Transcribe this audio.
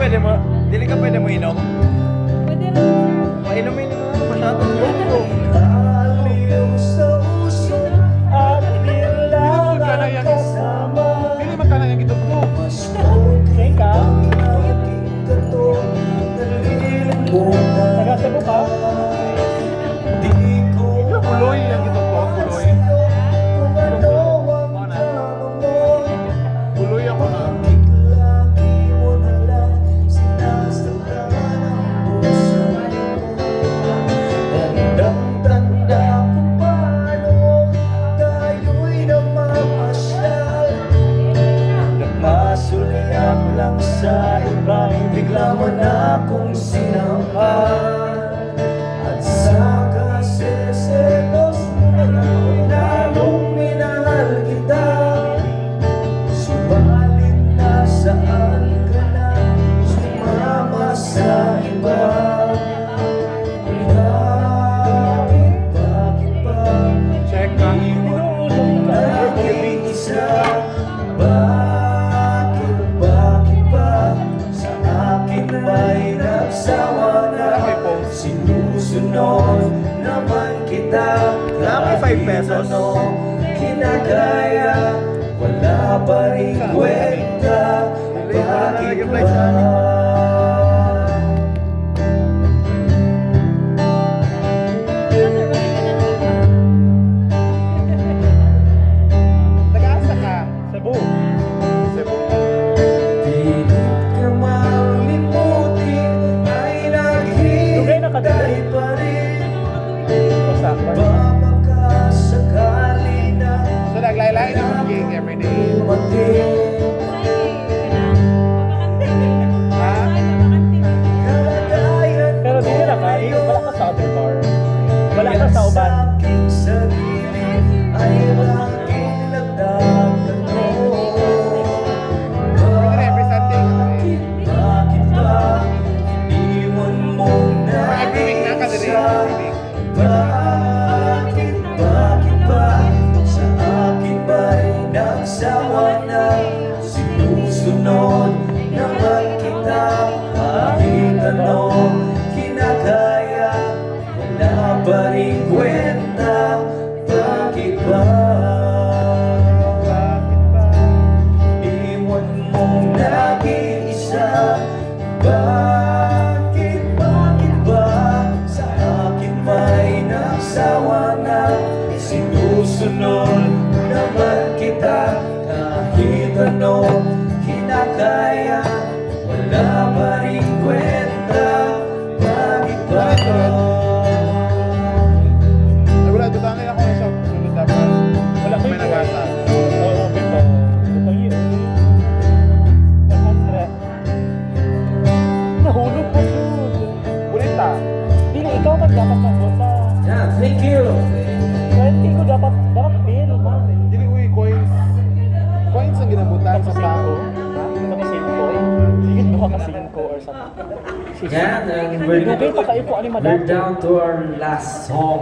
Dili ka pwede mo inom? Pwede rin, sir. Painumin mo masyado. Aliw sa uso at kailangan kasama. Dili man kanang yung gitugtog. Mas konti Teka. ang aking kato, nalilimutan. Taga Cebu ka? Di ko Puloy ang gitugtog, puloy. kung ano ang tama mo. Puloy ako na. Bakit lagi mo na lang sinasaktan ang puso ko? Tandang-tanda kung paano tayo'y namamasyal. Nagpasulyap lang sa iba, bigla mo na akong sinampal. At sa kaseselos mo, lalong minahal kita. Subalit nasaan ka na, sumama sa iba? Bakit, bakit ba Check ka. nag-iisa? Bakit, bakit ba sa akin ba'y nagsawa na? Wala may post. Sinusunod naman kita. Wala may 5 pesos. Kahit ano kinagaya, wala pa rin kwenta. Bakit Nag-reply ba? sa akin. Sir, bakit ka na lang? Nag-aasa ka. Cebu. Cebu. Pilit ka mang limutin ay Dugay na ka naghihintay pa rin. O sa Babaka sakali na So naglaylay na mong gig everyday. dumating. Ha? Kalagayan Pero di na ka, eh, wala ka sa other bar. Wala ka sa uban. Sa aking sarili ay laging nagtatanong. Pwede na every Sunday ka na eh. Bakit, bakit ba iniwan mong Every week na ka diri. nag-iisa? Every week. Bakit, bakit ba sa akin ba'y nagsawa na? Sinusunod naman kita kahit ano kinakaya, wala pa rin kwenta. Bakit ba? Bakit ba? Iwan mong nag-iisa. Bakit, bakit ba sa akin may nagsawa na? Sinusunod naman kita kahit ano kinakaya, wala pa rin kwenta. Bakit ba? Ay, wala, dutangin ako sa sunod dapat. Wala ko May nagasa. Oo, okay pa. Ito yun. 100. Nahulog ko yun. Bulita. Dili, ikaw man dapat magbota. Yeah, thank you. 20 ko dapat, dapat bill, man. Dili, uy, coins. Coins ang ginabutan sa tao. Kami 5 eh. Higit duha ka 5 or something. Yeah, and we're, Dugay pa kayo ko ani we're madam. down to our last song.